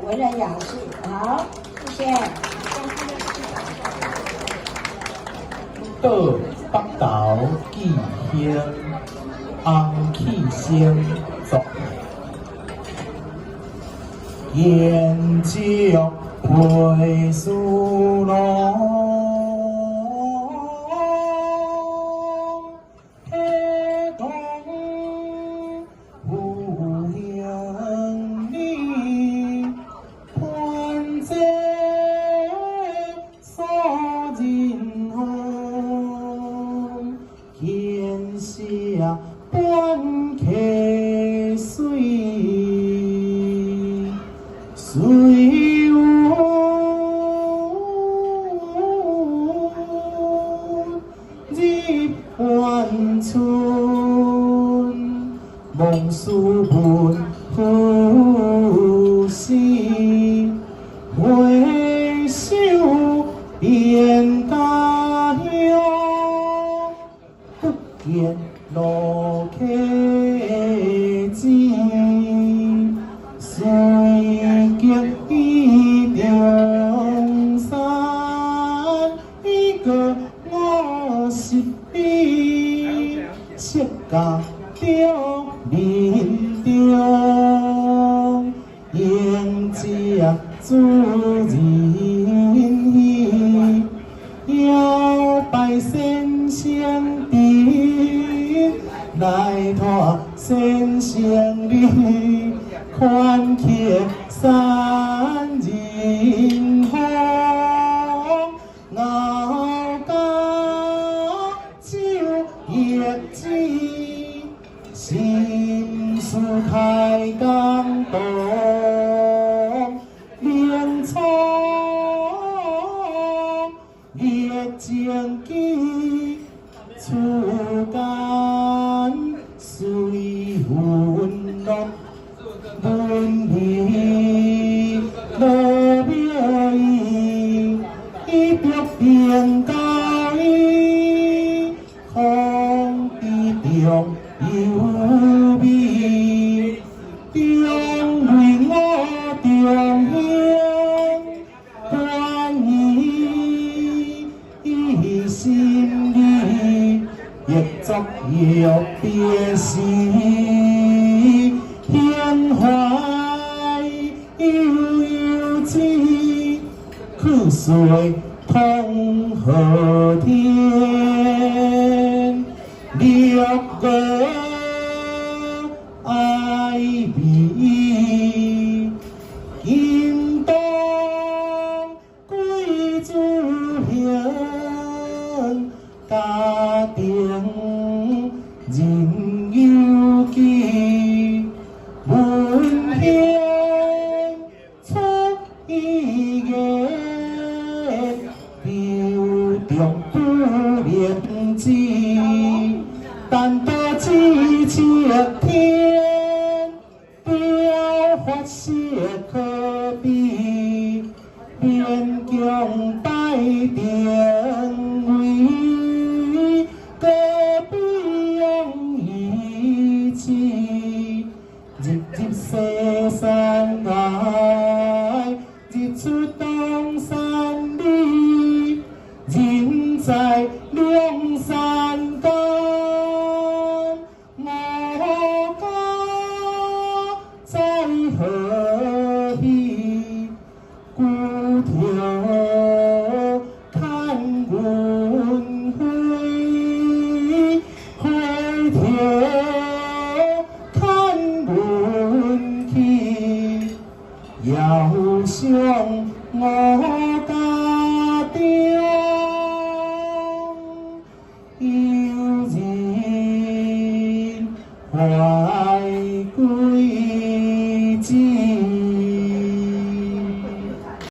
文人雅士。好，謝謝。倒北投記興，洪啟生作。燕石配書籠，彼同有兄你潘這所人風，見寫半溪水。水有入萬村，望書文夫死，回首變家鄉，不見落溪子。隨景伊中山，伊過50里，七家著民中，迎接主人喜，搖拜先生殿，來託先生你。寬客三人風，熬家酒逆子，心事開講動，明創熱情記，出間隨雲樂。文義無妙意，伊著平交伊，空之中有美，中為我中興，關於伊心裡，亦作欲別時。胸懷悠悠子，去隨通和天，六個愛美，金東貴子行，家庭人有記。文興出語言，流中不靈智，但多咫尺天，雕發色可比，勉強擺定位，隔壁用一起。日入西山來，日出東山里，人在兩山間，我家在何地？孤條看雲飛，回頭看雲去，遙想我家中。